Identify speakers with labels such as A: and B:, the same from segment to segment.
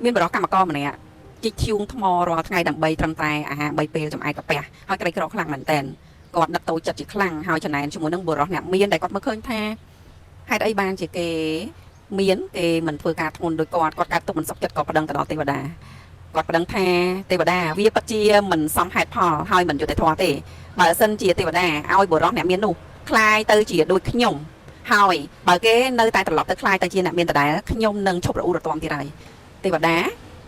A: មានបុរសកម្មករម្នាក់ជីកធ្យូងថ្មរាល់ថ្ងៃដើម្បីត្រឹមតែអាហារ3ពេលចំអែតកាពះហើយក្រីក្រខ្លាំងមែនទែនគាត់ដឹកតូចចិត្តជាខ្លាំងហើយចំណែនជាមួយនឹងបុរសអ្នកមានដែលគាត់មើលឃើញថាហេតុអីបានជាគេមានគេមិនធ្វើការធ្ងន់ដូចគាត់គាត់កើតទុកមិនសុខចិត្តក៏ប្តឹងទៅដល់ទេវតាគាត់ប្តឹងថាទេវតាវាពិតជាមិនសមហេតុផលហើយមិនយុត្តិធម៌ទេបើសិនជាទេវតាឲ្យបុរសអ្នកមាននោះคล้ายទៅជាដូចខ្ញុំហើយបើគេនៅតែត្រឡប់ទៅคล้ายទៅជាអ្នកមានដដែលខ្ញុំនឹងឈប់រអ៊ូរទាំទៀតហើយទេវតា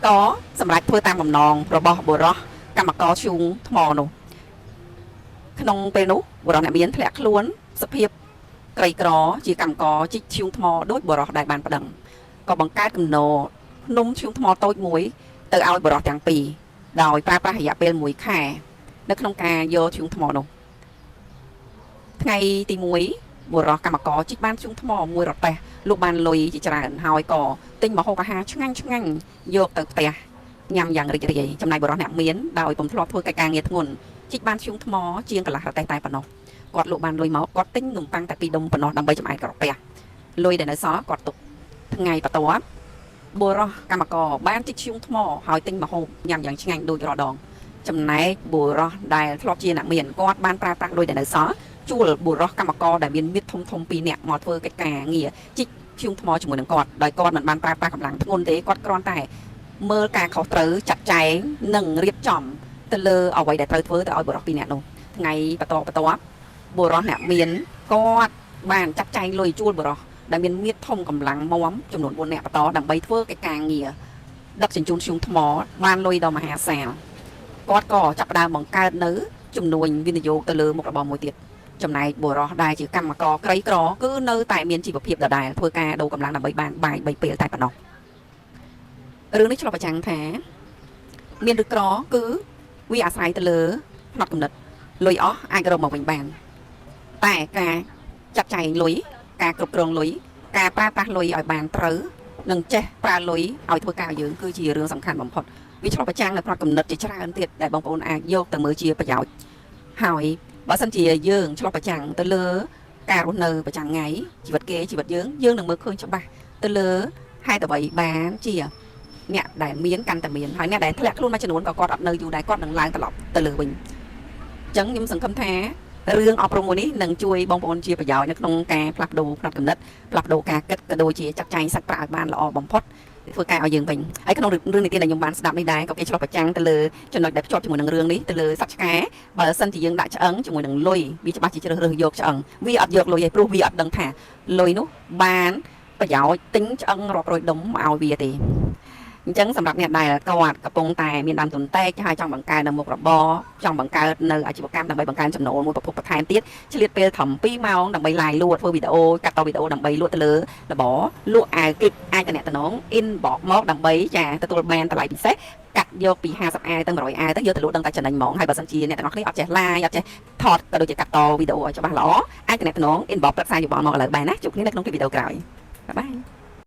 A: ក៏សម្រេចធ្វើតាមបំណងរបស់បុរសកម្មករឈូងថ្មនោះក្នុងពេលនោះបុរសអ្នកមានធ្លាក់ខ្លួនសភាពក្រីក្រជាកម្មករជីកធ្យូងថ្មដោយបុរសដែលបានប្តឹងក៏បង្កើតគំនរភ្នំធ្យូងថ្មតូចមួយទៅឲ្យបុរសទាំងពីរដោយប្រើប្រាស់រយៈពេល1ខែនៅក្នុងការយកធ្យូងថ្មនោះថ្ងៃទី1បុរសកម្មករជីកបានធ្យូងថ្មមួយរទេះលក់បានលុយជាច្រើនហើយក៏ទិញម្ហូបអាហារឆ្ងាញ់ឆ្ងាញ់យកទៅផ្ទះញ៉ាំយ៉ាងរីករាយចំណែកបុរសអ្នកមានដោយពុំធ្លាប់ធ្វើកិច្ចការងារធ្ងន់ជីកបានធ្យូងថ្មជាងកន្លះរទេះតែប៉ុណ្ណោះគាត់លក់បានលុយមកគាត់ទិញនំប៉័ងតែពីរដុំប៉ុណ្ណោះដើម្បីចំអែតក្រពះលុយដែលនៅសល់គាត់ទុកថ្ងៃបន្ទាប់បុរសកម្មករបានជីកធ្យូងថ្មហើយទិញម្ហូបញ៉ាំយ៉ាងឆ្ងាញ់ដូចរាល់ដងចំណែកបុរសដែលធ្លាប់ជាអ្នកមានគាត់បានប្រើប្រាស់លុយដែលនៅសល់ជួលបុរសកម្មករដែលមានមាឌធំធំពីរនាក់មកធ្វើកិច្ចការងារជីកធ្យូងថ្មជាមួយនឹងគាត់ដោយគាត់មិនបានប្រើប្រាស់កម្លាំងធ្ងន់ទេគាត់គ្រាន់តែមើលការខុសត្រូវចាត់ចែងនិងរៀបចំទៅលើអ្វីដែលត្រូវធ្វើទៅឲ្យបុរសពីរនាក់នោះថ្ងៃបន្តបន្ទាប់បុរសអ្នកមានគាត់បានចាត់ចែងលុយជួលបុរសដែលមានមាឌធំកម្លាំងមាំចំនួន4នាក់បន្តដើម្បីធ្វើកិច្ចការងារដឹកជញ្ជូនធ្យូងថ្មបានលុយដល់មហាសាលគាត់ក៏ចាប់ផ្ដើមបង្កើតនៅចំនួនវិនិយោគទៅលើមុខរបរមួយទៀតចំណែកបុរសដែលជាកម្មករក្រីក្រគឺនៅតែមានជីវភាពដដែលធ្វើការដូរកម្លាំងដើម្បីបានបាយបីពេលតែប៉ុណ្ណោះរឿងនេះឆ្លុះបញ្ចាំងថាមានឬក្រគឺវាអាស្រ័យទៅលើផ្នត់គំនិតលុយអស់អាចរកមកវិញបានតែការចាត់ចែងលុយការគ្រប់គ្រងលុយការប្រើប្រាស់លុយឲ្យបានត្រូវនិងចេះប្រើលុយឲ្យធ្វើការឲ្យយើងគឺជារឿងសំខាន់បំផុតវាឆ្លុះបញ្ចាំងនៅផ្នត់គំនិតជាច្រើនទៀតដែលបងប្អូនអាចយកទៅមើលជាប្រយោជន៍ហើយបើសិនជាយើងឆ្លុះបញ្ចាំងទៅលើការរស់នៅប្រចាំថ្ងៃជីវិតគេជីវិតយើងយើងនឹងមើលឃើញច្បាស់ទៅលើហេតុអ្វីបានជាអ្នកដែលមានកាន់តែមានហើយអ្នកដែលធ្លាក់ខ្លួនមួយចំនួនក៏គាត់អត់នៅយូរដែរគាត់នឹងឡើងត្រឡប់ទៅលើវិញអញ្ចឹងខ្ញុំសង្ឃឹមថារឿងអប់រំមួយនេះនឹងជួយបងប្អូនជាប្រយោជន៍នៅក្នុងការផ្លាស់ប្ដូរផ្នត់គំនិតផ្លាស់ប្ដូរការគិតក៏ដូចជាចាត់ចែងសាច់ប្រាក់ឲ្យបានល្អបំផុតធ្វើការឲ្យយើងវិញហើយក្នុងរឿងនេះទៀតដែលខ្ញុំបានស្ដាប់នេះដែរក៏គេឆ្លុះបញ្ចាំងទៅលើចំណុចដែលភ្ជាប់ជាមួយនឹងរឿងនេះទៅលើសត្វឆ្កែបើសិនជាយើងដាក់ឆ្អឹងជាមួយនឹងលុយវាច្បាស់ជាជ្រើសរើសយកឆ្អឹងវាអត់យកលុយឯងព្រោះវាអត់ដឹងថាលុយនោះបានប្រយោជន៍ទិញឆ្អឹងរាប់រយដុំមកឲ្យវាទេអញ្ចឹងសម្រាប់អ្នកដែលគាត់កំពុងតែមានដើមទុនតិចហើយចង់បង្កើតនៅមុខរបរចង់បង្កើតនៅអាជីវកម្មដើម្បីបង្កើនចំណូលមួយប្រភពបន្ថែមទៀតឆ្លៀតពេលត្រឹម2ម៉ោងដើម្បី live លក់ធ្វើវីដេអូកាត់តវីដេអូដើម្បីលក់ទៅលើរបរលក់អាវគិតអាចតំណង inbox មកដើម្បីចាទទួលបានតម្លៃពិសេសកាត់យកពី50អាវទៅ100អាវទៅយកទៅលក់ដឹងតែចំណេញហ្មងហើយបើសិនជាអ្នកទាំងអស់គ្នាអត់ចេះ live អត់ចេះថតក៏ដូចជាកាត់តវីដេអូឲ្យច្បាស់ល្អអាចតំណង inbox ប្រឹក្សាយោបល់មកឥឡូវបានណាជួបគ្នានៅក្នុងវីដេអូក្រោយ bye bye.